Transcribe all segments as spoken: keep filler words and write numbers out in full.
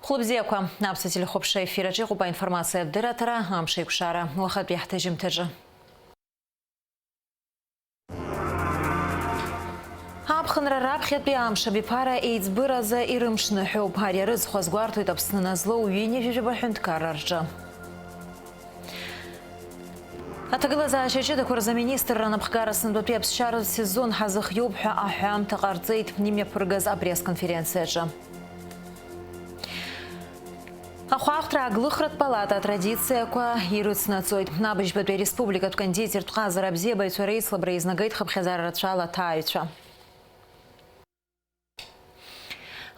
Хәлыбзиақәа, аԥсуа телехәаԥшра ефир аҿы иҟоуп аинформациатә дырраҭара, амш еиқәшара, уахатәи ҳҭыжьымҭаҿы. Аԥхынра раԥхьатәи амш абиԥара еиҵбыразы ирымшныҳәоуп. Ари арыцхә азгәарҭоит Аԥсны назлоу ҩынҩажәижәаба ҳәынҭқарра рҿы. Аҭагылазаашьа ҷыдақәа рзы аминистрра анапхгара сынтәатәи аԥсшьаратә сезон ҳазыхиоуп ҳәа аҳәамҭа ҟарҵеит имҩаԥыргаз апресс-конференциаҿы. Ахәаахәҭра аглыхратә палата атрадициақәа ирыцнаҵоит. Абыжьбатәи ареспубликатә кондитертә ҟазара абзиабаҩцәа реицлабра еизнагеит хыԥхьаӡара рацәала аҭааҩцәа.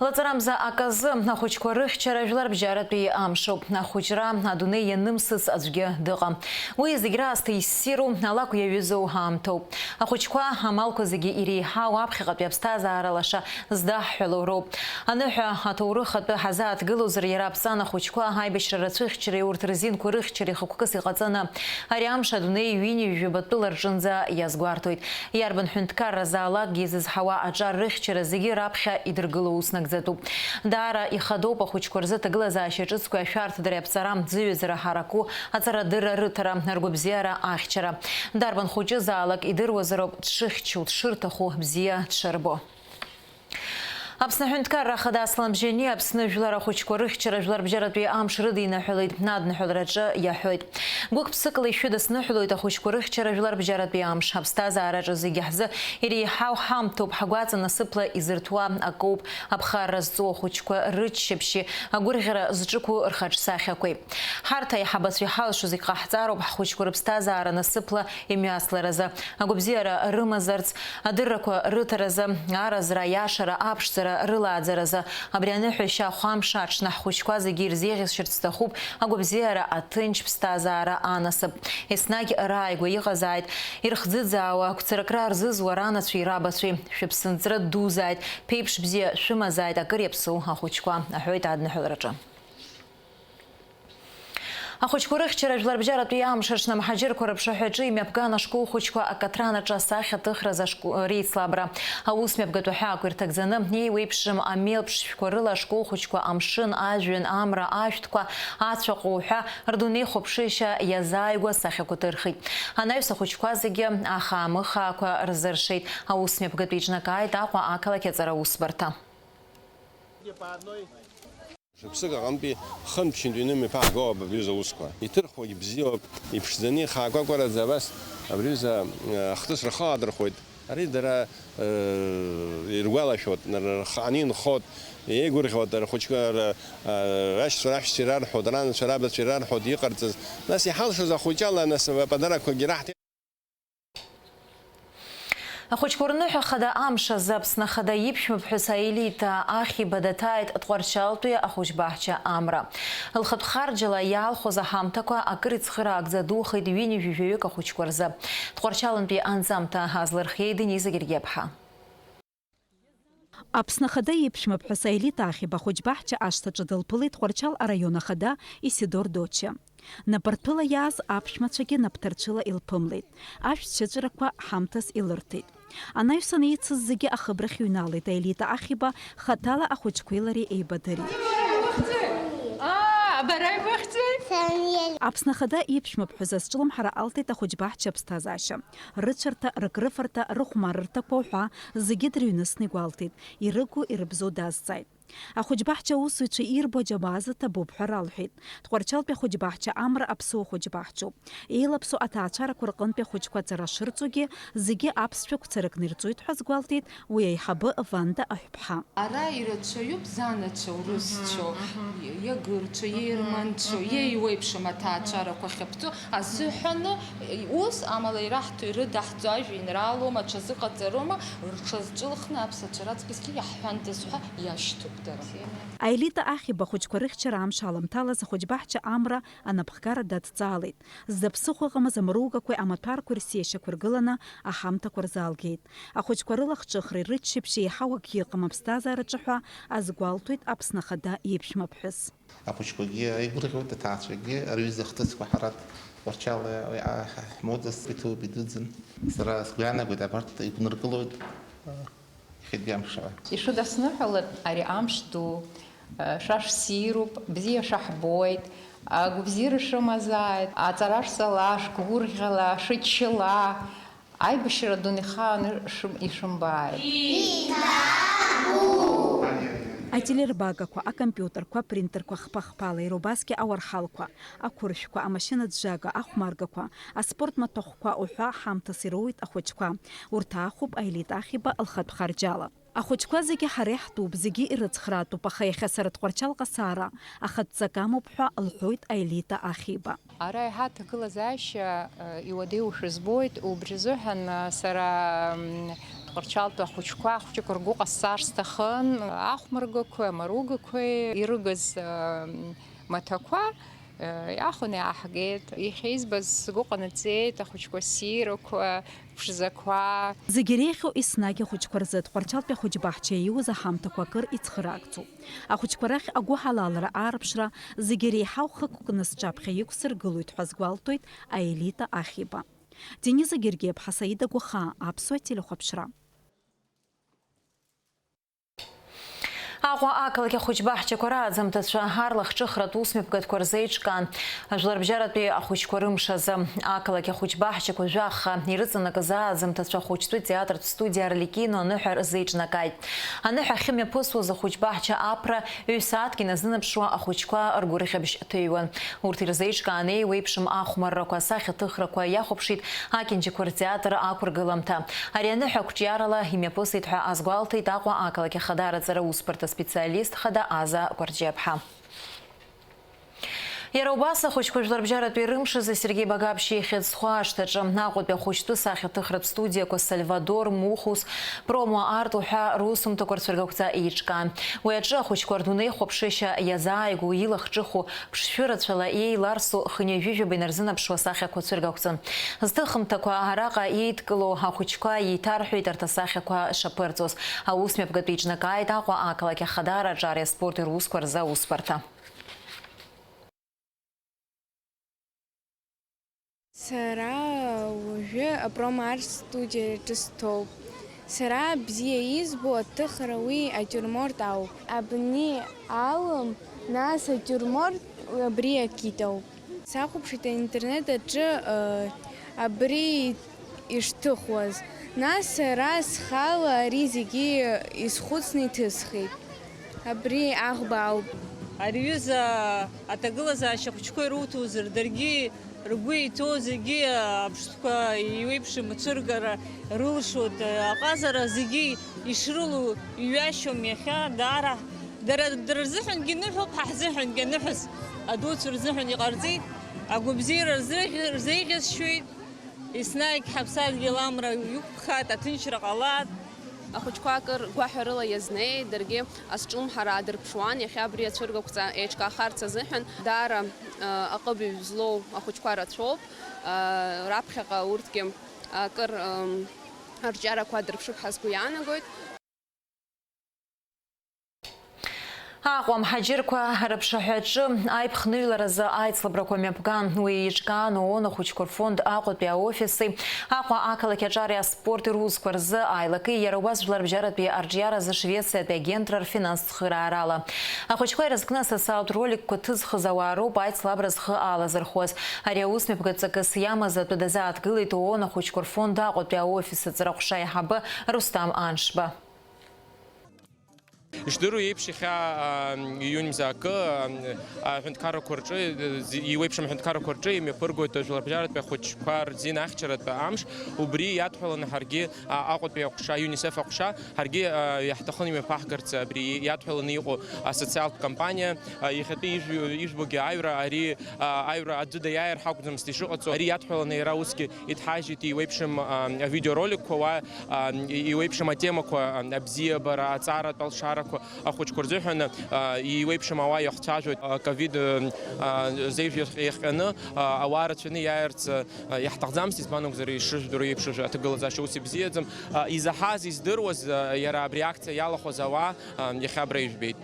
Лаҵарамза аказы, ахәыҷқәа рыхьчара жәларбжьаратәи амшоуп. Ахәыҷра адунеи ианымсыц аӡәгьы дыҟам. Уи зегь раасҭа иссиру, алакә иаҩызоу аамҭоуп. Ахәыҷқәа амалқәа зегьы иреиҳау аԥхьаҟатәи аԥсҭазаара лаша здаҳҳәало роуп. Аныҳәа аҭоурых атәы ҳазааҭгылозар, иара аԥҵан ахәыҷқәа аибашьра рацәыхьчареи урҭ рзинқәа рыхьчареи хықәкыс иҟаҵаны, ари амш адунеи ҩынҩажәи жәабатәыла рҿынӡа иазгәарҭоит. Иарбан ҳәынҭқарразаалакгьы изызҳауа аҿар рыхьчара зегьы раԥхьа идыргыло ус нагӡатәуп. Даара ихадоуп ахәыҷқәа рзы аҭагылазаашьа ҿыцқәеи ашәарҭадареи аԥҵара, зыҩаӡара ҳараку, аҵарадырра рыҭара, ргәабзиара ахьчара. Дарбан хәыҷызаалак идыруазароуп дшыхьчу, дшырҭаху, бзиа дшырбо. Аԥсны аҳәынҭқарра Ахада Аслан Бжьани Аԥсны жәлар ахәыҷқәа рыхьчара жәларбжьаратәи амш рыдиныҳәалеит, адныҳәалараҿы иаҳәоит. Гәык-ԥсыкла ишәыдысныҳәалоит ахәыҷқәа рыхьчара жәларбжьаратәи амш. Ҳаԥсҭазаараҿы зегьы ҳзы иреиҳау ҳамҭоуп, ҳгәаҵа насыԥла изырҭуа акоуп, аԥхарра зҵоу ахәыҷқәа рыччаԥшьи агәырӷьара зҿықәу рхаҿсахьақәеи. Ҳарҭ аиҳабацәа иҳалшо зегь ҟаҳҵароуп, ҳхәыҷқәа рыԥсҭазаара насыԥла имҩасларазы, агәабзиара рымазарц, адыррақәа рыҭаразы, аразра, аиашара, аԥшӡара рылааӡаразы. Абри аныҳәа шьахәамш аҽны ҳхәыҷқәа зегьы ирзеиӷьасшьарц сҭахуп агәабзиара, аҭынч ԥсҭазаара анасыԥ. Еснагь рааигәа иҟазааит ирхӡыӡаауа, агәцаракра рзызуа ранацәеи рабацәеи. Шәыԥсынҵры дузааит, ԥеиԥш бзиа шәымазааит акыр иаԥсоу ахәыҷқәа, аҳәоит адныҳәалараҿы. Ахәыҷқәа рыхьчара жәларбжьаратәи амш аҽны амҳаџьырқәа рыԥшаҳәаҿы имҩаԥган ашкол хәыҷқәа акаҭранаҿы асахьаҭыхразы ашко-, реицлабра. Аус мҩаԥгатәу аҳәаақәа ирҭагӡаны, еиуеиԥшым амел ԥшшәқәа рыла ашкол хәыҷқәа амшын, ажәҩан, амра, ашәҭқәа, ацәаҟәа уҳәа рдунеихәаԥшышьа иазааигәа асахьақәа ҭырхит. Анаҩс ахәыҷқәа зегьы ахаа-мыхаақәа рзыршеит. Аус мҩаԥгатәы иҿнакааит Аҟәа ақалақь аҵара усбарҭа. Шықәсык аҟынтәи хынтә-ԥшьынтә ҩны мҩаԥаагоуп абри аҩыза аусқәа. Иҭырхуагь бзиоуп, иԥшӡаны ихаакәакәараӡа абас абри аҩыза, э, ахҭыс рхы аадырхәоит. Ари дара, э, иргәалашәоит, р-, рхы анинхоит, еигәырӷьоит, рхәыҷқәа р-, э, рашьцәа раҳәшьцәа ирарҳәоит, ранацәа рабацәа ирарҳәоит иҟарҵаз. Нас иҳалшоз ахәыҷала, нас, аподаркқәагьы раҳҭеит. Ахәыҷқәа рныҳәа хада амш азы Аԥсны Ахада иԥшәмаԥҳәыс Аелита Ахиба даҭааит Тҟәарчалтәи ахәыҷбаҳча Амра. Лхатә харџьала иаалхәаз аҳамҭақәа акыр ицхыраагӡа духеит ҩынҩажәи жәаҩык ахәыҷқәа рзы. Тҟәарчалантәи анҵамҭа азлырхиеит Денис Гергиаԥҳа. Аԥсны Ахада иԥшәмаԥҳәыс Аелита Ахиба ахәыҷбаҳча ашҭаҿы дылԥылеит Тҟәарчал араион ахада Исидор Доча. Напырҭәыла иааз аԥшәмацәагьы напҭарцәыла илԥымлеит, ашәҭшьаҵәрақәа ҳамҭас илырҭеит. Анаҩсан еицыз зегьы ахыбрахь иҩналеит Аелита Ахиба, хаҭала ахәыҷқәеи лареи еибадырит. Аԥсны Ахада иԥшәмаԥҳәыс азҿлымҳара алҭеит ахәыҷбаҳча аԥсҭазаашьа. Рыцәарҭа, рыкрыфарҭа, рыхәмарырҭақәа уҳәа зегьы дырҩнысны игәалҭеит, ирыгу, ирыбзоу дазҵааит. Ахәыҷбаҳча аусзуҩцәа ирбо аџьабаа азы ҭабуп ҳәа ралҳәеит. Тҟәарчалтәи ахәыҷбаҳча Амра аԥсуа хәыҷбаҳчоуп. Еилаԥсоу аҭаацәарақәа рҟынтәи ахәыҷқәа аҵара шырҵогьы, зегьы аԥсшәа гәцаракны ирҵоит ҳәа азгәалҭеит уи аиҳабы Ванда Аҳәԥҳа. Ара ирацәаҩуп занацәа урысцәоу, иагырцәа, иерманцәа, иеиуеиԥшым аҭаацәарақәа ахьаԥҵоу азыҳәаны, ус, амала ираҳҭо, ирыдаҳҵо ажәеинраалоума, аҽазыҟаҵароума, рҽазҿылхны аԥсацәа раҵкысгьы иаҳҳәандаз ҳәа иашьҭоуп дара. Аелита Ахиба ахәыҷқәа рыхьчара амш аламҭалаз ахәыҷбаҳча Амра анапхгара дадҵаалеит. Зда ԥсыхәа ыҟамыз амругақәеи амаҭәарқәеи рсиашьақәа ргыланы аҳамҭақәа рзаалгеит. Ахәыҷқәа рылахҿыхреи рыччаԥшьи еиҳау акгьы ыҟам аԥсҭазаараҿы ҳәа азгәалҭоит Аԥсны Ахада иԥшәмаԥҳәыс. Ахәыҷқәагьы еигәырӷьоит, аҭаацәагьы, рҩыза ахҭысқәа ҳара Тҟәарчал уи аҳ-, ҳмоуӡа сқыҭоуп идуӡӡан. Сара сгәы иаанагоит, абарҭ игәныргылоит, а, иахьатәи амш ала. Ишәыдысныҳәалар, ари амш ду, Шәа шәссируп, бзиа шәаҳбоит, агәабзиара шәымазааит, аҵара шәҵала, шәгәырӷьала, шәыччала, аибашьра адунеихаан шәым-, ишәымбааит. Ателербагақәа, акомпиутерқәа, апринтерқәа хԥа-хԥала, иара убасгьы ауарҳалқәа, ақәыршәқәа, амашьынаӡәӡәага, ахәмаргақәа, аспорт маҭәахәқәа уҳәа ҳамҭас ироуеит ахәыҷқәа. Урҭ аахәоуп Аелита Ахиба лхатә харџьала. Ахәыҷқәа зегьы ҳара иаҳтәуп, зегьы ирыцхраатәуп, аха иахьа сара Тҟәарчалҟа саара ахатә ҵак амоуп ҳәа лҳәоит Аелита Ахиба. Ара еиҳа аҭагылазаашьа, э, иуадаҩушәа збоит, убри азыҳәан, э, сара, м, Тҟәарчалтәи ахәыҷқәа, ахәыҷқәа ргәы ҟасҵар сҭахын, ахәмаргақәеи амаругақәеи ирыгыз, э, м, маҭәақәа, э, иаахәаны иааҳгеит. Иахьа избаз сгәы ҟанаҵеит, ахәыҷқәа ссирақәа, ԥшӡақәа. Зегь иреиӷьу еснагь ахәыҷқәа рзы Тҟәарчалтәи ахәыҷбаҳча ииуз аҳамҭақәа акыр ицхыраагӡоуп. Ахәыҷқәа рахь агәыҳалалра аарԥшра зегь иреиҳау хықәкны сҿаԥхьа иқәсыргылоит ҳәа азгәалҭоит Аелита Ахиба. Дениза Гергиаԥҳа, Саида Гәахаа, Аԥсуа телехәаԥшра. Аҟәа ақалақь ахәыҷбаҳчақәа рааӡамҭацәа арлахҿыхратә усмҩаԥгатәқәа рзеиҿкаан. Жәларбжьаратәи ахәыҷқәа рымш азы ақалақь ахәыҷбаҳчақәа жәаха ирыҵанакыз ааӡамҭацәа ахәыҷтәы театртә студиа Арлекино аныҳәа рзеиҿнакааит. Аныҳәа ахьымҩаԥысуаз ахәыҷбаҳча аԥра ҩ-сааҭк иназынаԥшуа ахәыҷқәа ргәырӷьабжь ҭыҩуан. Урҭ ирзеиҿкаан еиуеиԥшым ахәмаррақәа, асахьаҭыхрақәа иахәаԥшит Акинџьқәа ртеатр ақәыргыламҭа. Ари аныҳәа қәҿиарала имҩаԥысит ҳәа азгәалҭеит Аҟәа ақалақь ахадара аҵара усбарҭа специалист хада Аза Кәарҷиаԥҳа. Иара убас ахәыҷқәа жәларбжьаратәи рымш азы Сергеи Багаԥшь ихьӡ зху ашҭаҿы Аҟәатәи ахәыҷтәы сахьаҭыхратә студиақәа Сальвадор, Мухус, Промо Арт уҳәа русумҭақәа рцәыргақәҵа еиҿкаан. Уи аҿы ахәыҷқәа рдунеихәаԥшышьа иазааигәоу, илахҿыху, ԥшшәы рацәала еиларсу хынҩажәижәаба инарзынаԥшуа асахьақәа цәыргақәҵан. Зҭыхымҭақәа араҟа еидкылоу ахәыҷқәа еиҭарҳәеит арҭ асахьақәа шаԥырҵоз. Аусмҩаԥгатә еиҿнакааит Аҟәа ақалақь ахадара аҿареи аспорти русқәа рзы аусбарҭа. Сара уажәы Апром Арт студиаҿы стәоуп. Сара бзиа избо аҭыхра уи атиурморт ауп. Абни алым, нас атиурморт абри акит ауп. Сахәаԥшит аинтернет аҿы, э, абри ишҭыхуаз. Нас сара схала ари зегьы исхәыцны иҭысхит. Абри аӷба ауп. Ари ҩыза аҭагылазаашьа ахәыҷқәа ируҭозар, даргьы ргәы иҭоу зегьы аԥштәқәа еиуеиԥшым ацәыргара рылшоит. Аҟазара зегьы ишрылоу иҩашьом иахьа, даара дара, дара рзыҳәангьы ныҳәоуп, ҳа ҳзыҳәангьы аныҳәаз адуцәа рзыҳәан иҟарҵеит. Агәабзиара рзеиӷь-, рзеиӷьасшьоит. Еснагь ҳаԥсадгьыл амра иқәԥхааит, аҭынчра ҟалааит. Ахәыҷқәа акыр гәаҳәарыла иазнеит, даргьы азҿлымҳара аадырԥшуан, иахьа абри ацәыргақәҵа еиҿкаахарц азыҳәан даара, э, аҟыбаҩ злоу ахәыҷқәа рацәоуп, э, раԥхьаҟа урҭгьы акыр, м, арҿиарақәа адырԥшып ҳәа сгәы иаанагоит. Аҟәа амҳаџьырқәа рыԥшаҳәаҿы аиԥхныҩларазы аицлабрақәа мҩаԥган. Уи еиҿкаан ООН ахәыҷқәа рфонд Аҟәатәи аофиси Аҟәа ақалақь аҿареи аспорти русқәа рзы аилаки, иара убас жәларбжьаратәи арҿиаразы Швециатәи агентра рфинанстә цхыраарала. Ахәыҷқәа ирызкны асоциалтә роликқәа ҭызхыз ауаа роуп аицлабра зхы алазырхуаз. Ари аусмҩаԥгатә ҵакыс иамаз атәы дазааҭгылеит ООН ахәыҷқәа рфонд Аҟәатәи аофис аҵараҟәша аиҳабы Рустам Аншба. Ишдыру еиԥш, иахьа, аа, июнь мза акы, аа, аҳәынҭқаррақәа рҿы, зи-, еиуеиԥшым аҳәынҭқаррақәа рҿы имҩаԥыргоит жәларбжьаратәи ахәыҷқәа рзин ахьчаратә амш. Убри иадҳәаланы ҳаргьы, аа, Аҟәатәи аҟәша, ЮНИСЕФ аҟәша, ҳаргьы, аа, иаҳҭахын имҩаԥаҳгарц абри иадҳәаланы иҟоу асоциалтә кампаниа. Аа, иахьатәи ижә-, ижәбогьы аҩра, ари, аа, аҩра аӡәы даиааир ҳакәӡамызт ишыҟаҵо. Ари иадҳәаланы иара усгьы иҭҳажьит еиуеиԥшым, аа, авидеороликқәа, уа, аа, еиуеиԥшым атемақәа, аа, абзиабара, аҵаратә алшарақәа, ахәыҷқәа рзыҳәан, аа, еиуеиԥшым ауаа иахцәажәоит, аа, ковид, аа, зеижә иахҟьаны, аа, ауаа рацәаны иааирц, аа, иаҳҭахӡамызт, избан акәзар, ишыжәдыруа еиԥш, аҭагылазаашьа ус ибзиаӡам. Аа, изаҳаз, издыруаз, аа, иара абри акциа иалахәыз ауаа, аа, иахьа абра ижәбеит.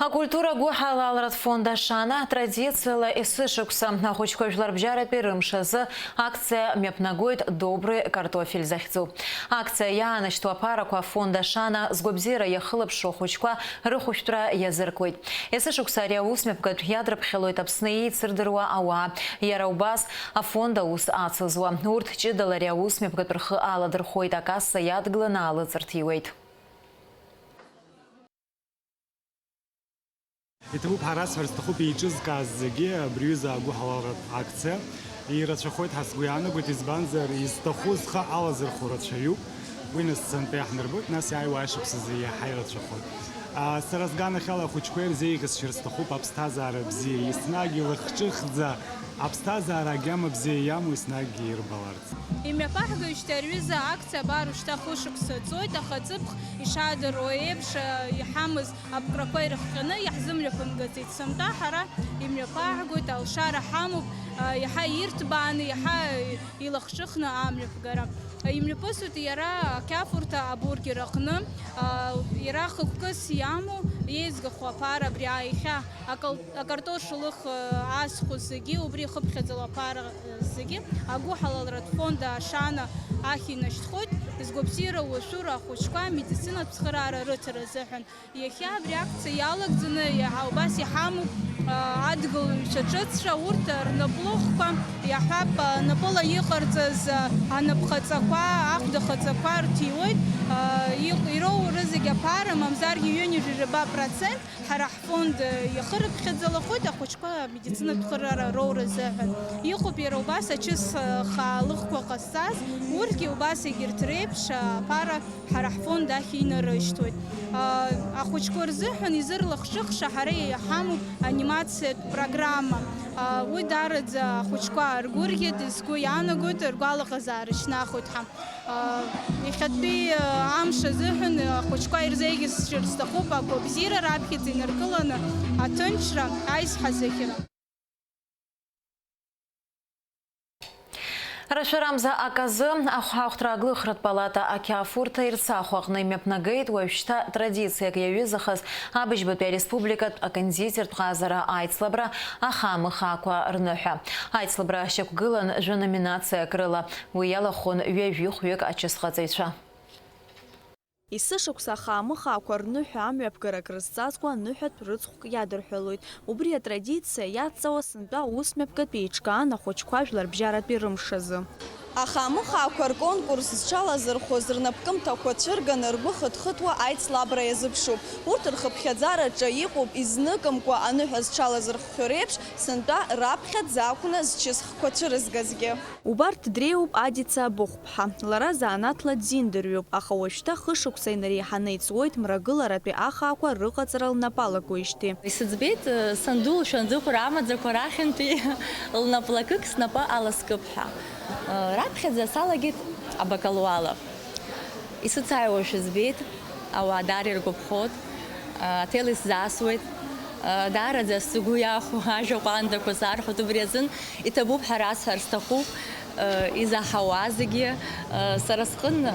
Акультура гәыҳалалратә фонд Ашана традициала есышықәса ахәыҷқәа жәларбжьаратәи рымш азы акциа мҩаԥнагоит Добрый картофель захьӡу. Акциа иаанашьҭу аԥарақәа афонд Ашана згәабзиара иахылаԥшуа ахәыҷқәа рыхәшәтәра иазыркуеит. Есышықәса ари аус мҩаԥгатә иадырԥхьалоит Аԥсны еицырдыруа ауаа. Иара убас афонд аус ацызуа. Урҭ ҷыдала ари аус мҩаԥгатә рхы аладырхәуеит, акасса иадгыланы алыҵырҭ иуеит. Иҭабуп ҳәа расҳәар сҭахуп еиҿызкааз зегьы абри аҩыза агәыҳалалратә акциа. Ирацәахоит ҳәа сгәы иаанагоит, избанзар, изҭаху зхы алазырхәо рацәаҩуп. Уи нас сынтәа иаҳнарбоит, нас иааиуа ашықәсазы иаҳа ирацәахоит. А, сара сганахьала ахәыҷқәа ирзеиӷьасшьар сҭахуп аԥсҭазаара бзиа, еснагь илахҿыхӡа аԥсҭазаара агьама бзиа иамоу еснагь ирбаларц. Имҩаԥаҳгоижьҭеи ари аҩыза акциа абар ушьҭа хәышықәса ҵуеит, аха ҵыԥх ишаадыруа еиԥш, а, иҳамаз апкрақәа ирыхҟьаны иаҳзымҩаԥымгаӡеит. Сынтәа ҳара имҩаԥаҳгоит, алшара ҳамоуп, а, иаҳа ирҭбааны, иаҳа илахҿыхны амҩаԥгара. Имҩаԥысуеит иара ақьафурҭа абургер аҟны, а, иара хықәкыс иамоу, еизгахо аԥара абри иахьа акал-, акартош лых, а, аасхәо зегьы убри ихыԥхьаӡало аԥара, а, зегьы агәыҳалалратә фонд Ашана ахь инашьҭхоит, згәабзиара уашәыра ахәыҷқәа амедицинатә цхыраара рыҭара азыҳәан. Иахьа абри акциа иалагӡаны иаҳа убас иҳамоуп, а, адгылаҩцәа ҿыццәа, урҭ рнаплыхқәа, иаҳҳәап, а, напыла иҟарҵаз, а, анапхаҵақәа, ахәда хаҵақәа рҭиуеит, а, иҟ-, ироуа рызегь аԥара, мамзаргьы ҩынҩажәи жәаба процент ҳара ҳфонд, а, иахырыԥхьаӡалахоит ахәыҷқәа амедицинатә цхыраара роура азыҳәан. Иҟоуп иара убас ачыс, а, хаа лыхқәа ҟазҵаз, урҭгьы убас егьырҭ реиԥш, а, аԥара ҳара ҳфонд ахь инарышьҭуеит. А, ахәыҷқәа рзыҳәан изырлахҿыхша ҳара иҳамоуп анимациатә программа. А, уи даараӡа ахәыҷқәа ргәырӷьеит, сгәы иаанагоит, ргәалаҟазаара шьҭнахуеит ҳәа. А, иахьатәи, а, амш азыҳәан ахәыҷқәа ирзеиӷьасшьар сҭахуп агәабзиара раԥхьаӡа инаркыланы аҭынчра, аизҳазыӷьара. Рашәарамза аказы ахәаахәҭра аглыхратә палата ақьафурҭа Ерцахә аҟны имҩаԥнагеит уажәшьҭа традициак иаҩызахаз абыжьбатәи ареспубликатә акондитертә ҟазара аицлабра ахамыхаақәа рныҳәа. Аицлабра шьақәгылан жәа номинациак рыла, уи иалахәын ҩажәи хәҩык ачысхаҵаҩцәа. Есышықәса ахаамыхаақәа рныҳәа амҩаԥгара акрызҵазкуа аныҳәатә рыцхәк иадырҳәалоит. Убри атрадициа иадҵауа сынтәа аусмҩаԥгатә еиҿкаан ахәыҷқәа жәларбжьаратәи рымш азы. Ахаамыхаақәа рконкурс зҽалазырхәыз рнапкымҭақәа цәырганы ргәы хыҭхыҭуа аицлабра иазыԥшуп. Урҭ рхыԥхьаӡараҿы иҟоуп изныкымкәа аныҳәа зҽалазырхәхьоу реиԥш, сынтәа раԥхьа дзақәны зчысхқәа цәырызгазгьы. Убарҭ дреиуоуп Адица Абыхәԥҳа. Лара заанаҭла дизендырҩуп, аха уажәшьҭа хышықәса инареиҳаны иҵуеит мрагыларатәи ахаақәа рыҟаҵара лнапы алакуеижьҭеи. Исыӡбеит, э, санду лшәандыҟәра амаӡақәа рахьынтәи лнаплакык снапы аласкып ҳәа. Э, раԥхьаӡа салагеит абакалуала. Исыцааиуашәа збеит, ауаа даара иргәаԥхоит, э, аҭел исзаасуеит, э, даараӡа сгәы иахәо ажәа ҟәандақәа сарҳәоит, убри азын Иҭабуп ҳәа расҳәар сҭахуп, э, изаҳауа зегьы, э, сара сҟын, э,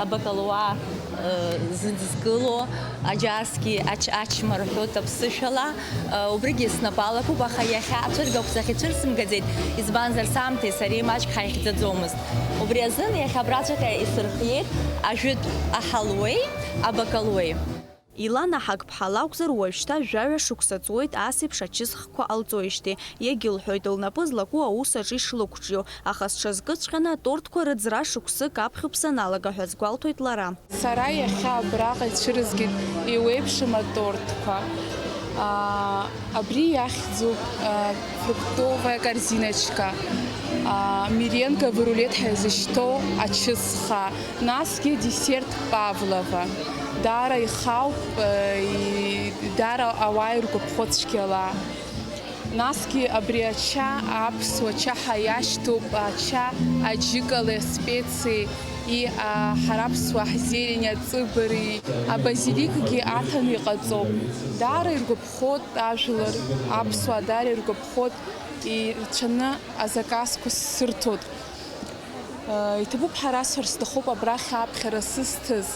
абакалуа, э, зыдызкыло, аџьарсгьы ач-, ачма рҳәоит аԥсышәала, э, убригьы снапы алакуп, аха иахьа ацәыргақәҵахь ицәырсымгаӡеит, избанзар, самҭеи сареи маҷк ҳаихьӡаӡомызт. Убри азын иахьа абраҵәҟьа исырхиеит ажәытә аҳалуеи абакалуеи. Илана Ҳагԥҳа лакәзар, уажәшьҭа жәаҩа шықәса ҵуеит ас еиԥш ачысхқәа ҟалҵоижьҭеи. Иагьылҳәоит, лнапы злаку аус аҿы ишлықәҿио, аха зҽазкыҵәҟьаны атортқәа рыӡра шықәсык аԥхьоуп саналага ҳәа азгәалҭоит лара. Сара иахьа абраҟа ицәырызгеит еиуеиԥшым атортқәа. Аа, абри иахьӡуп, аа, фруктовая корзиночка, аа, меренговый рулет ҳәа изышьҭоу ачысха. Насгьы десерт Павлова. Даара ихауп, э, и-, даара ауаа иргәаԥхо цәгьала. Насгьы абри ача, аԥсуа чаҳа иашьҭоуп, ача аџьыкалеи аспециеи, и, а, ҳара аԥсуаа ҳзелень аҵыбареи, абазиликгьы аҭаны иҟаҵоуп. Даара иргәаԥхоит ажәлар, аԥсуаа даара иргәаԥхоит, ирацәаны азаказқәа сырҭоит. Иҭабуп ҳәа расҳәар сҭахуп абрахь аԥхьара сызҭаз,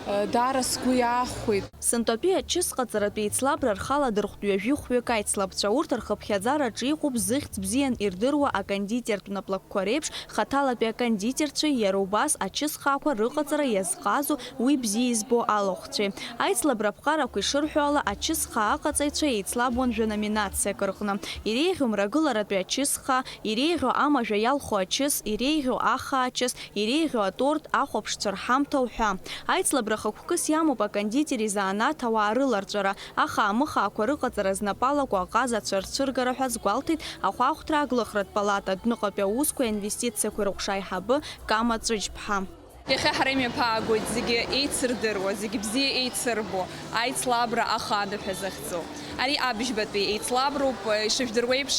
Даара сгәы иаахәеит. Сынтәатәи ачысҟаҵаратә еицлабра рхаладырхәт ҩажәи хәҩык аицлабцәа. Урҭ рхыԥхьаӡараҿы иҟоуп зыхьӡ бзиан ирдыруа акондитертә наплакқәа реиԥш, хаҭалатәи акондитерцәеи иара убас ачысхаақәа рыҟаҵара иазҟазоу уи бзиа избо алахәцәеи. Аицлабра аԥҟарақәа ишырҳәо ала, ачысхаа аҟаҵаҩцәа еицлабуан жәа-номинациак рҟны: иреиӷьу мрагыларатәи ачысхаа, иреиӷьу амажәа иалху ачыс, иреиӷьу ахаа ачыс, иреиӷьу аторт, ахәаԥшцәа рҳамҭа уҳәа. Аицлабра хықәкыс иамоуп акондитери занааҭ ауаа рыларҵәара, ахаа-мыхаақәа рыҟаҵара знапы алаку аҟазацәа рцәыргара ҳәа азгәалҭеит ахәаахәҭра аглыхратә палата адәныҟатәи аусқәеи аинвестициақәеи рыҟәша аиҳабы Кама Ҵәыџьԥҳа. Иахьа ҳара имҩаԥаагоит зегьы еицырдыруа, зегьы бзиа еицырбо, аицлабра ахада ҳәа захьӡу. Ари абыжьбатәи еицлаброуп, ишыжәдыруеиԥш,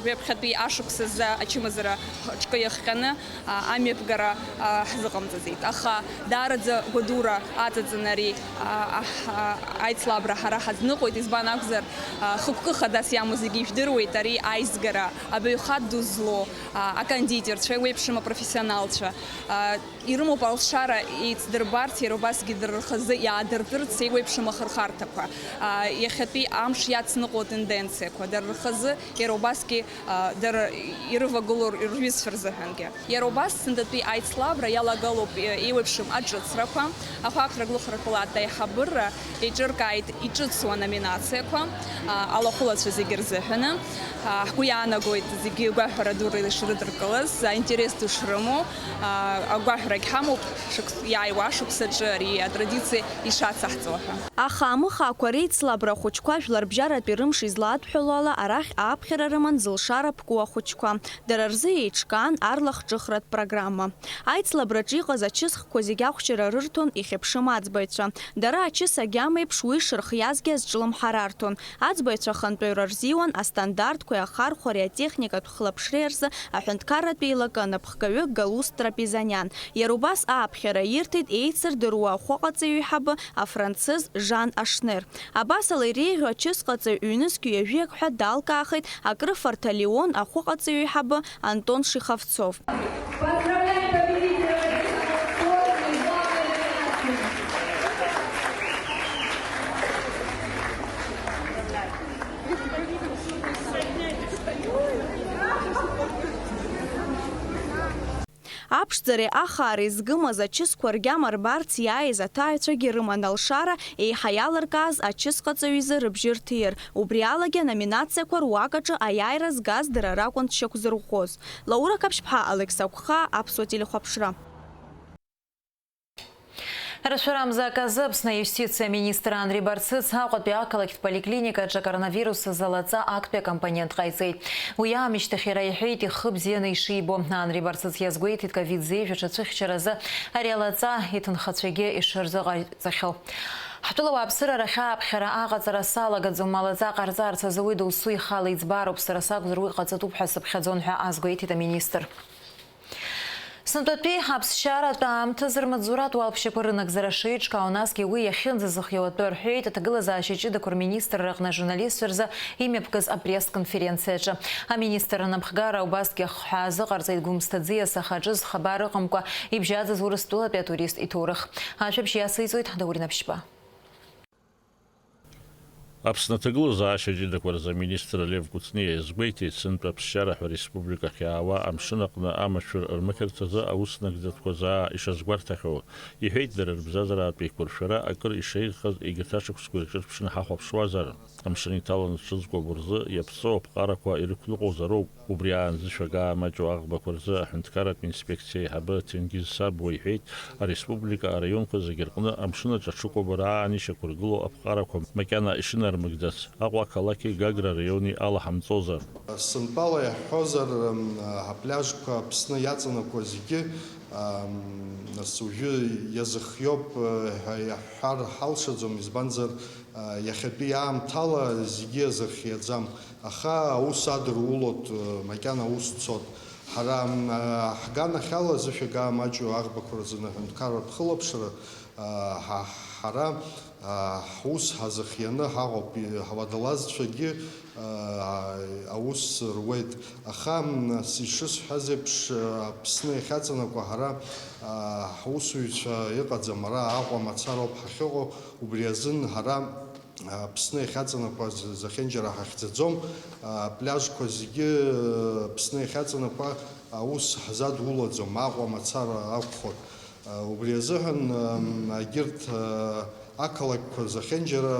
ҩаԥхьатәи ашықәс азы ачымазара ҳҿкы иахҟьаны амҩаԥгара ҳзыҟамҵаӡеит. Аха даараӡа гәадура аҵаҵаны ари аицлабра ҳара ҳазныҟәеит, избан акәзар, хықәкы хадас иамоу зегьы ижәдыруеит, ари аизгара, абаҩхатә ду злоу, акондитерцәа, еиуеиԥшым апрофессионалцәа, ирымоуп алшара еицдырбарц, иара убасгьы дара рхазы иаадыртырц еиуеиԥшым ахырхарҭақәа. Иахьатәи амш иацныҟәо атенденциақәа, дара рхазы иара убасгьы, дара ирывагылоу рҩызцәа рзыҳәангьы. Иара убас сынтәатәи аицлабра иалагалоуп еиуеиԥшым аҿыцрақәа. Ахәаахәҭра аглыхратә палата аиҳабыра еиҿыркааит иҿыцу аноминациақәа, алахәылацәа зегьы рзыҳәаны. Ҳгәы иаанагоит зегьы гәаҳәара дула ишрыдыркылаз, аинтерес ду шрымоу, агәаҳәарагь ҳамоуп, шықәс-, иааиуа ашықәсаҿы ари атрадициа ишацаҳҵо ҳәа. Ахаа-мыхаақәа реицлабра ахәыҷқәа жәларбжьаратәи рымш излаадҳәало ала, арахь ааԥхьара рыман зылшара ԥку ахәыҷқәа. Дара рзы еиҿкаан арлахҿыхратә программа. Аицлабраҿы иҟаз ачысхқәа зегьы ахәшьара рырҭон ихьыԥшым аӡбаҩцәа. Дара ачыс агьама еиԥш уи шырхиазгьы азҿлымҳара арҭон. Аӡбаҩцәа ахантәаҩра рзиуан астандартқәеи ахархәареи атехникатә хылаԥшреи рзы аҳәынҭқарратә еилакы анапхгаҩы Галуст Трапезаниан. Иара убас ааԥхьара ирҭеит еицырдыруа ахәыҟаҵаҩ еиҳабы афранцыз Жан Ашнер. Абасала иреиӷьу ачысҟаҵаҩ ҩнызқь ҩажәиак ҳәа далкаахеит акрыфарҭа Леон ахәыҟаҵаҩ еиҳабы Антон Шиховцов. Поздравляем победителя! Аԥшӡареи ахаареи згымаз ачысқәа ргьама рбарц иааиз аҭааҩцәагьы рыман алшара, еиҳа иалыркааз ачысҟаҵаҩ изы рыбжьы рҭир. Убри алагьы аноминациақәа руак аҿы аиааира згаз дара ракәын дшьақәзырӷәӷәоз. Лаура Қаԥшьԥҳа, Алекса Қәхаа, Аԥсуа телехәаԥшра. Рашәарамза аказы Аԥсны аиустициа аминистр Анри Барцыц Аҟәатәи ақалақьтә поликлиникаҿы акоронавирус азы алаҵа актәи акомпонент ҟаиҵеит. Уи аамышьҭахь иара иҳәеит ихы бзианы ишибо. Анри Барцыц иазгәеиҭеит ковид зеижә аҽацәыхьчаразы ари алаҵа иҭынхацәагьы ишырзыҟаиҵахьоу. Ҳтәыла ауааԥсыра рахь ааԥхьара аҟаҵара салагаӡом, алаҵа ҟарҵарц азы уи доусы ихала иӡбароуп, сара сакәзар уи ҟаҵатәуп ҳәа сыԥхьаӡон ҳәа азгәеиҭеит аминистр. Сынтәатәи аԥсшьаратә аамҭазы рмаҵзуратә уалԥшьақәа рынагӡара шеиҿкаау, насгьы уи иахьынӡазыхиоу атәы рҳәеит аҭагылазаашьа ҷыдақәа рминистрра аҟны ажурналистцәа рзы имҩаԥгаз апресс-конференциаҿы. Аминистр анапхгара убасгьы ахҳәаа азыҟарҵеит Гәымсҭа аӡиас ахаҿы зхабар ыҟамкәа ибжьаӡыз Урыстәылатәи атурист иҭоурых. Ажәабжь иациҵоит Даур Инаԥшьба. Аԥсны аҭагылазаашьа ҷыдақәа рзы аминистр Лев Кәыҵниа иазгәеиҭеит, сынтәа аԥсшьара ҳәа ареспубликахь иаауа амшын аҟны амашәыр рмыхьырц азы аус нагӡатәқәа заа ишазгәарҭахьоу. Иҳәеит, дара рыбзазаратә еиқәыршәара акыр ишеиӷьхаз егьырҭ ашықәсқәа ирҿырԥшны ҳахәаԥшуазар, амшын иҭаланы дшызкуабо рзы иаԥсоу аԥҟарақәа ирықәныҟәозароуп. Убри аан зышәага амаҷу аӷбақәа рзы аҳәынҭқарратә инспекциа аиҳабы Ҭенгиз Сабуа иҳәеит, ареспублика араионқәа зегьы рҟны амшын аҿы аҽыкәабара аан ишьақәыргылоу аԥҟарақәа макьана ишынармыгӡац, Аҟәа ақалақьи Гагра араиони алаҳамҵозар. Сынтәала иаҳҳәозар, м, апляжқәа Аԥсны иаҵанакуа зегьы, ам, нас уажәы иазыхиоуп, э, ҳәа иаҳҳәар ҳалшаӡом, избанзар, а, иахьатәи аамҭала зегьы иазырхиаӡам. Аха аус адырулоит, макьана аус цоит. Ҳара, м, ҳганахьала зышәага маҷу аӷбақәа рзы аҳәынҭқарратә хылаԥшра, а, ҳа-, Ҳара, аа, ҳус ҳазыхианы ҳаҟоуп, и-, ҳуадалазцәагьы, аа, аус руеит. Аха, м, с-, ишысҳәаз еиԥш, аа, Аԥсны иахьаҵанакуа ҳара, аа, ҳусуҩцәа ыҟаӡам, ара Аҟәа мацароуп ҳахьыҟоу, убри азын ҳара, аа, Аԥсны иахьаҵанакуа з-, зехьынџьара ҳахьӡаӡом, аа, апляжқәа зегьы, Аԥсны иахьаҵанакуа аус ҳзадулаӡом, Аҟәа мацара акәхоит. Убри азыҳәан, егьырҭ ақалақьқәа зехьынџьара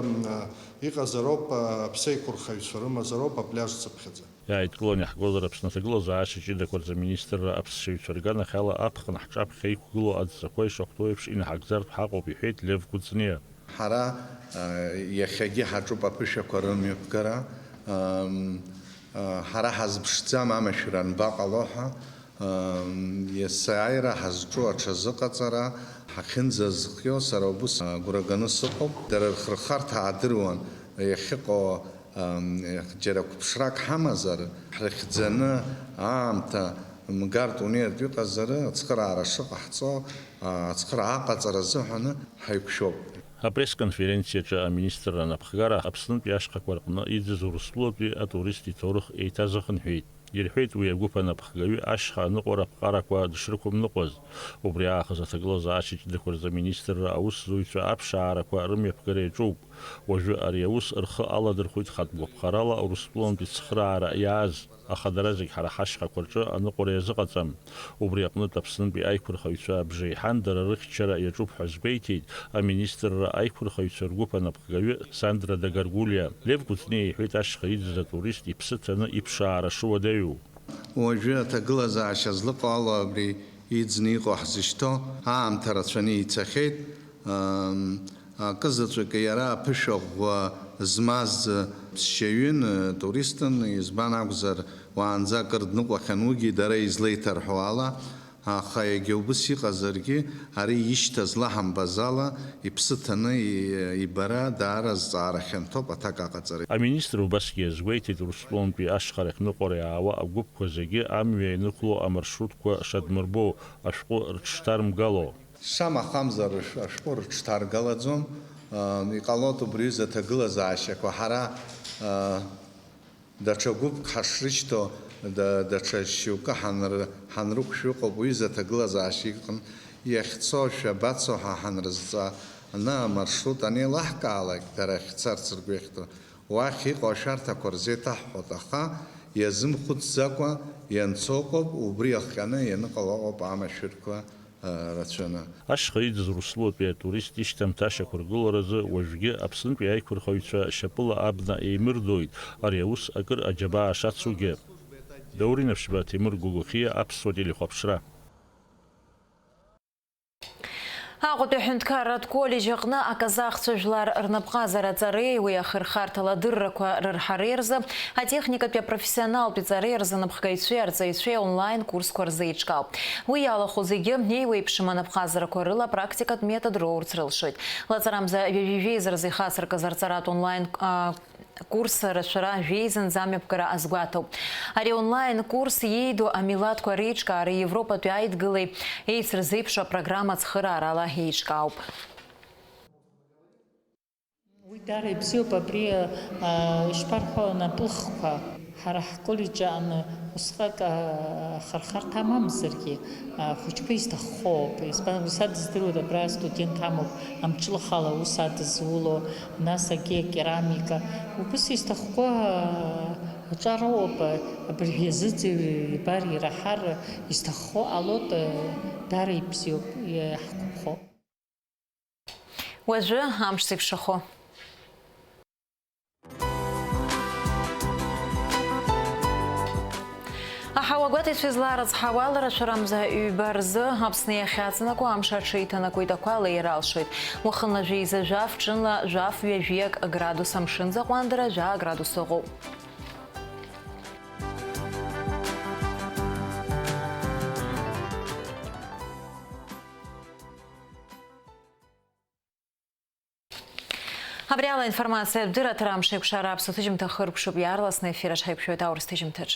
иҟазароуп, аԥсеиқәырхаҩцәа рымазароуп апляж цыԥхьаӡа. Иааидкыланы иаҳгозар, Аԥсны аҭагылазаашьа ҷыдақәа рзы аминистрра аԥсшьаҩцәа рганахьала аԥхын ҳҿаԥхьа иқәгылоу адҵақәа ишахәҭоу еиԥш инаҳагӡартә ҳаҟоуп, иҳәеит Лев Кәыҵниа. Ҳара, а, иахьагьы ҳаҿуп аԥышәақәа рымҩаԥгара. Ам, а, ҳара ҳазԥшӡам амашәыр анбаҟало ҳәа. Ам, есааира ҳазҿу аҽазыҟаҵара ҳахьынӡазхио, сара убыс агәра ганы сыҟоуп. Дара рхырхарҭа аадыруан иахьыҟоу, ам, џьара қәыԥшрак ҳамазар, ҳрыхьӡаны аамҭа мгартә унеиртә иҟазар, ацхыраара шыҟаҳҵо, а, ацхыраара аҟаҵара азыҳәаны ҳаиқәшәоуп. Апресс-конференциаҿы аминистрра анапхгара Аԥснытәи ашьхақәа рҟны иӡыз Урыстәылатәи атурист иҭоурых еиҭазыхынҳәит. Ирҳәеит уи агәыԥ анапхгаҩы ашьха аныҟәара аԥҟарақәа дышрықәымныҟәаз. Убри аахыс аҭагылазаашьа ҷыдақәа рзы аминистрра аусзуҩцәа аԥшаарақәа рымҩаԥгара иаҿуп. Уажәы ари аус рхы аладырхәит хатә гәаԥхарала Урыстәылантәи цхыраара иааз. Аха дара зегь ҳара ҳашьхақәа рҿы аныҟәара иазыҟаҵам. Убри аҟнытә Аԥснынтәи аиқәырхаҩцәа абжеиҳан дара рыхьчара иаҿуп ҳәа азгәеиҭеит аминистрра аиқәырхаҩцәа ргәыԥ анапхгаҩы Сандра Дагаргулиа. Лев Кәыҵниа иҳәеит, ашьха иӡыз атурист иԥсы ҭаны иԥшаара шуадаҩу. Уажәы аҭагылазаашьа злыҟало абри иӡны иҟоу ҳзышьҭоу аамҭа рацәаны ицахьеит. Ам, акызаҵәык иара аԥышәа ӷәӷәа змаз ԥсшьаҩын, туристын, избан акәзар, уаанӡа акыр дныҟәахьан, уигьы дара излеиҭарҳәо ала, аха иагьа убыс иҟазаргьы, ари ишьҭаз лаҳамбаз ала, иԥсы ҭаны и-, ибара даара зҵаара хьанҭоуп аҭак аҟаҵара. Аминистр убасгьы иазгәеиҭеит, Урыстәылантәи ашьхарахь ныҟәара иаауа агәыԥқәа зегьы амҩа ианықәло амаршрутқәа шадмырбо, ашәҟәы рыҽшҭармгало. Шамахамзар, ашә-, ашәҟәы рыҽҭаргалаӡом. Ы, иҟалоит убри аҩыза аҭагылазаашьақәа. Ҳара, ы, даҽа гәыԥк ҳашрышьҭоу, да-, даҽа шьоукы ҳанр-, ҳанрықәшәо ыҟоуп, уҩыза аҭагылазаашьа иҟан. Иахьцо, шәабацо ҳәа ҳанрызҵааны амаршрут анеилаҳкаалак, дара ахьцарц ргәы иахьҭоу, уахь иҟоу ашәарҭақәа рзеиҭаҳҳәоит, аха иазымхәыцӡакәа ианцо ыҟоуп, убри иахҟьаны ианыҟало ыҟоуп амашәырқәа рацәаны. Ашьха иӡыз Урыстәылатәи атурист ишьҭамҭа ашьақәыргыларазы уажәгьы Аԥснытәи аиқәырхаҩцәа шьапыла абна еимырдоит, ари аус акыр аџьабаа шацугьы. Даур Инаԥшьба, Ҭемыр Гогохиа, Аԥсуа телехәаԥшра. Аҟәатәи аҳәынҭқарратә коллеџь аҟны аказахцәа жәлар рнапҟазара аҵареи уи ахырхарҭала адыррақәа рырҳареи рзы атехникатәи апрофессионалтәи ҵареи рзы анапхгаҩцәеи арҵаҩцәеи онлайн курсқәа рзеиҿкаауп. Уи иалахәу зегьы еиуеиԥшым анапҟазарақәа рыла апрактикатә метод роурц рылшоит. Лаҵарамза ҩажәи жәеиза рзы ихацыркыз арҵаратә онлайн, а, курс рацәара жәеизанӡа амҩаԥгара азгәаҭоуп. Ари онлайн курс иеиду амилаҭқәа реиҿкаара Европатәи аидгылеи еицырзеиԥшу апрограмма ацхыраарала еиҿкаауп. Уи даара ибзиоуп, абри, а, ишԥарҳәо, анаплыхқәа. Ҳара ҳколлеџь аҟны усҟак, а, ахырхарҭа амамзаргьы, а, ахәыҷқәа изҭаххо ауп. Избан, уи са дыздыруеит, абра астудент амоуп, амҿлыхала аус адызуло, нас агьи акерамика. Убыс изҭахқәо, а, аҿар ауп, а, абыржәы иазыӡырҩыр, ибар, ираҳар изҭаххо ҟалоит, а, даара ибзиоуп, иаҳгәаԥхо. Уажәы амш зеиԥшрахо. Аҳауагәаҭаҩцәа излаарыцҳауа, аларашәарамза ҩба рзы Аԥсны иахьаҵанакуа амш аҽеиҭанакуеит, ақәа леира алшоит. Уахынла жәеиза жәаф, ҽынла жәаф ҩажәиак градус, амшынӡ аҟәандара жәаа градус ыҟоуп. Абри ала аинформациатә дырраҭара амш еиқәшара аԥсуа ҭыжьымҭа хыркәшоуп, иаарласны аефир аҿы ҳаиқәшәоит аурыс ҭыжьымҭаҿ.